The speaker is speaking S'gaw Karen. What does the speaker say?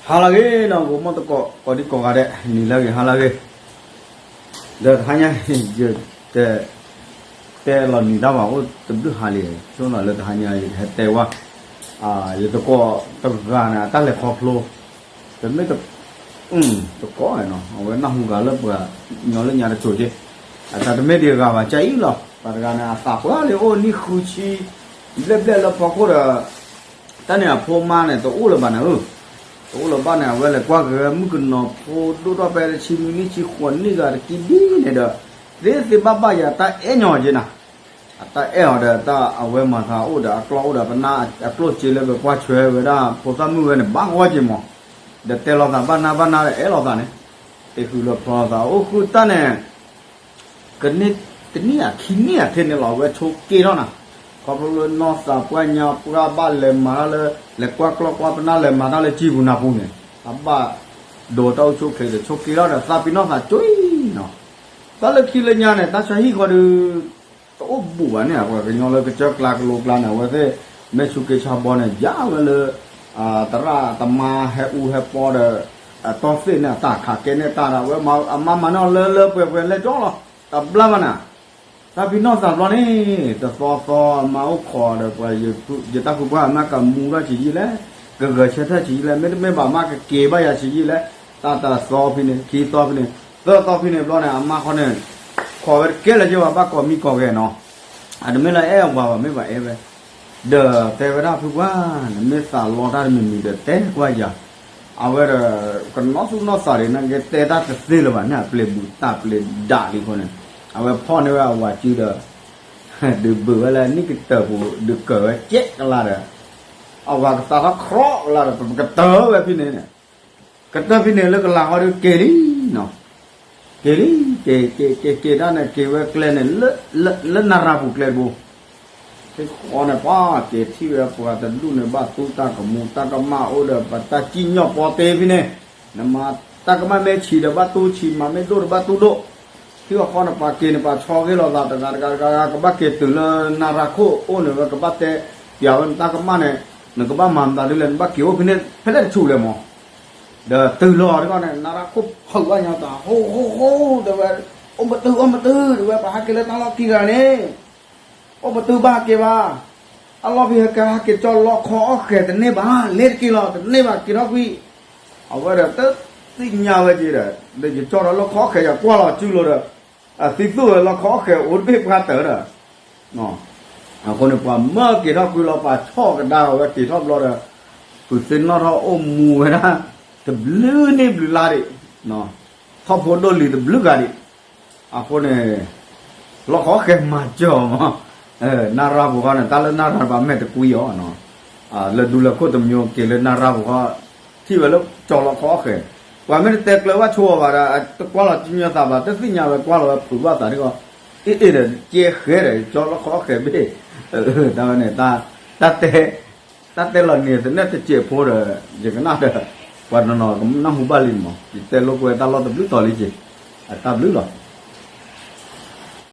ဟါလၢအဂ့ၤနီၤ ဂီၤမီၢ်သကိး ကိးဒံကိးဂၤဒဲး နံၤလၢအဂ့ၤ ဟါလၢအဂ့ၤ, ဒီးတဟါညါ ယ တဲလီၤနံၤတၢ်ဘၣ် အိၣ်တဘျုးဟါလံ ဆိနီၤလၢတဟါညါ ယကဟဲတဲဝဲ ယသကိးတဂၤန့ၣ် အတၢ်လဲၤခီဖျိ တမ့ၢ်တ သကိးနီၤ အဝဲနၢ်ဟူဂၤလၢပှၤကညီလၢညါတစိၤက့, အတၢ်တမ့ၢ်ဒံးဂၤဘၣ် ကအံၤလီၤ ပှၤတဂၤန့ၣ် အသးပှၢ်လံ အိၣ်နံၣ်ဃုဆံ ဘျဲၣ်ဘျဲၣ်လၢဖီခိၣ်ဒီး တၢ်န့ၣ်အဖိမါန့ၣ် တအိၣ်လၢၤဘၣ်န့ၣ်ဧၢ, တအိၣ်လၢၤဘၣ်န့ၣ် အဝဲလဲၤကွၢ်က့ၤဝဲမုၣ်ကနီၤဖိဒိၣ်ထီၣ်ဖဲတဆံနွံနံၣ်ဆံဃိးနံၣ်ဂၤတကံဒ်န့ၣ်ဒီး သ့သ့ဘၣ်ဘၣ်ယၤတၢ်အဲၣ်ညီက့နၤ, အတၢ်အဲၣ်အီၤဒီး တၢ်အဝဲမၤသးအိၣ်ဒီးအကျီၢ်အိၣ်ဒီးပနၢ်အကျိၣ်စ့လၢပကွၢ်ဆွဲဝဲဒၣ်ဖိသၣ်မုၣ်ဝဲန့ၣ် ဘၣ်ဂီၢ်က့မး, ဒီးတဲလိာ်သးဘၣ်နၢ်ဘၣ်နၢ်ဒီးအဲၣ်လိာ်သးန့ၣ်, တ့ဃုာ်လီၤဖျီလိာ်သး အိၣ်ဃုာ်တၢ်န့ၣ် ကန့ၢ်တနံၣ်ဧါခံနံၣ်ဧါထဲန့ၣ်လီၤ အဝဲဆိးက့ထီၣ်နၤ, ခီဖျိလၢနီၢ်သးပှၢ်ညါပှၢ်ဘၣ်လဲၤမၤတၢ်လၢ လဲၤကွၢ်ကျီၢ်ကွၢ်ပနၢ်လဲၤမၤတၢ်လၢကံၢ်ပူၤနၢ်ပူၤန့ၣ် အဘၣ်ဒိးတၢ်အိၣ်ဆူၣ်အိၣ်ချ့ဒီးဆိးက့ထီၣ်ဒီးသးပ့ၤနီၢ်သးကွံနီၤ, တၢ်လၢခံလၢညါန့ၣ် တၢ်ဆါဟံၣ်ဃီဒီး တအိၣ်ဘူးဘၣ်န့ၣ် ပှၤကညီလၢကစၢၢ်ကျါကလိကျါန့ၣ် အဝဲသ့ၣ် မ့ၢ်ဆူးက့ဆါဘီန့ၣ် ယါဝဲလၢ သရၣ်သမါဟဲအူဟဲပီဒီး အတီၢ်သ့ၣ်န့ၣ် အတၢ်ခးကဲန့ၢ်တၢ်ဒီး အဝဲမၤမၤန့ၢ်အီၤလၢလၢပှဲၤပှဲၤလဲၤကၠီလီၤ, တဘျါဘၣ်နၤ, တၢ်ပ့ၤနီၢ်သးဘျီန့ၣ် တသီသီမါအိၣ်ခိးဒီးပှၤ ယတၢ်ဖုပှၢ်မးကမူထီၣ်ဆံးယံာ်လဲၣ်, ကဂဲၤဆၢထၢၣ်ဆံးယံာ်လဲၣ် မ့တမ့ၢ်ဘၣ်မးကက့ၤဘၣ်ယၤဆံးယံာ်လဲၣ်, တၢ်တသီဖဲန့ၣ် ခံသီဖဲန့ၣ် သၢသီဖဲန့ၣ်ဘျီန့ၣ် အမါခီန့ၣ် ခိးဝဲတကဲလၢၤက့ဘၣ် ဘၣ်ကိးမံၤကိးဂၤနီၤ အတမ့ၢ်လၢအဲၣ်အဝၤဘၣ် မ့ၢ်ဘၣ်အဲၣ်ဝဲ, ဒီးတဲဝဲဒၣ်ဖုပှၢ် နမ့ၢ်သးလီတၢ်တမံၤမံၤဒီးတဲကွၢ်ယၤ, အဝဲဒီး ကနီၣ်သူၣ်နီၣ်သးဒံး နကတဲတၢ်တသ့လၢၤဘၣ်န့ၣ် အပျဲၢ်ဘူးတၢ်ပျဲၢ်ဒၣ်လံအဃိန့ၣ်, အဝဲဖီၣ်န့ၢ်ဝဲအဝၤစုဒီး ဒုးဘုးဝဲလၢနံၣ်ကတၢၢ်ပူၤ ဒုးကၢၤဝဲကဲကလါဒီး အဝၤကသးထီၣ်ခြီကလါဒီး ပကတၢၢ်ဝဲဖဲန့ၣ်န့ၣ် ကတၢၢ်ဖဲန့ၣ်လၢကလၤဃီဒီးက့ၤလံနီၤ, က့ၤလံ, က့ၤ က့ၤ က့ၤ က့ၤဒၣ်န့ၣ် က့ၤဝဲကျဲန့ၣ် လၢနရၤပူၤကျဲတဘိ, ဟံၣ်ဃီန့ၣ် ပှၤက့ၤထံၣ်ဝဲပှၤတဒူၣ်န့ၣ် ဘၣ်သူတၢ်ကမူၤ တၢ်ကမၣ်အိၣ်ဒီး ပတၢ်စံၣ်ညီၣ်ပီတ့ဖဲန့ၣ်, နမၤတၢ်ကမၣ်မ့ၢ်ဆံးဒီးဘၣ်သူဆံး မၤမ့ၢ်ဒိၣ်ဒီးဘၣ်သူဒိၣ်, ဟံၣ်ဃီန့ၣ် ပှၤက့ၤန့ၣ် ပှၤဆီဂ့ၤလိာ်သးတဂၤတဂၤတဂၤ ကဘၣ်က့ၤတုၤလၢနရၤခိၣ်အိၣ်န့ၣ်ဝဲ ကဘၣ်တဲပျးဝဲနတၢ်ကမၣ်န့ၣ်, နကဘၣ်မၤမတၤဒ်လဲၣ် နဘၣ်က့ၤအိၣ်ဖဲန့ၣ် ဖဲလဲၣ်တဆူၣ်လဲၣ်မး ဒီးတုၤလီၤတခီန့ၣ် နရၤခိၣ်ဖုးဘၣ်ညါတၢ် ဟိဟိဟိ တဲဝဲ, အိၣ်မတုၤ အိၣ်မတုၤ တဲဝဲ ပဟးက့ၤလၢတၢ်လီၢ်ခံဂၤန့ၣ်, အိၣ်မတုၤဘၣ်က့ၤဘၣ်, အလီၢ်ဖဲဟဲကဟးက့ၤကၠီလီခီအီၣ်ဃဲၤတန့ၢ်ဘၣ် လဲၤတက့ၤလီၤ တန့ၢ်ဘၣ်က့ၤထီၣ်ကွံာ်, အဝဲဒီးတသ့ၣ်ညါဝဲက့ၤဒီး ဒီးယကၠီဒီးလီခီအီၣ်ဃဲၤ ယကွၢ်လီၤစုလိၤဒီး အသံသိၣ်ဝဲလီခီအီၣ်ဃဲၤ အိၣ်တဘ့ၣ်ပှၢ်တၢၢ်ဒီး အဃိန့ၣ် ပှၤမၢက့ၤထီၣ်ကွံာ်လီၤ ပှၤဆီၣ်ကဒါအီၤဝဲက့ၤထီၣ်ဘျီဒီး ပုၢ်သ့ၣ်နီၣ်ထီၣ်အိၣ်မူဝဲဒၣ် တဘျုးနံၣ်ဘျုးလါဒံး, ထီၣ်ဖိဒိၣ်လံၤတဘျုးဂၤဒံး, အဃိန့ၣ် လီၢ်ခီၣ်ဃဲၤမၤစၢၤအီၤမး, နရၤပူၤဃီန့ၣ် တၢ်လၢနရၤပၤမဲာ်တကွံအီၤ, လၢဒူလၢခိၣ်တမံၤက့ၤလၢနရၤပူၤဃီ ထံၣ်ဝဲလၢကၠီလီၢ်ခီၣ်ဃဲၤ, ပှၤမ့ၢ်တတဲကျၢၤဘၣ်ဆိအီၤဘၣ်ဒီး တကွၢ်လီၤကညီသးဘၣ် တသ့ၣ်ညါဝဲကွၢ်လီၤဝဲဖုးဘၣ်သးဒ်ဃီ, အ့ၣ်အ့ၣ်ဒီး ကဲဃဲၤဒီး ကၠီလီၢ်ခီၣ်ဃဲၤဘ့ၣ်, တၢ်ဝဲန့ၣ် တၢ်တဲ တၢ်တဲလီၤန့ၣ် သနၢၣ်တစဲးဖိဒီး ယကနၣ်ဒီး ပှၤတနီၤကနၢ်ဟူဘၣ်လံမး ယတဲလိာ်ကွဲတၢ်လီၢ်တဘျုးတီၤလံက့ၤ, အတၢ်ဘျုးလီၤ.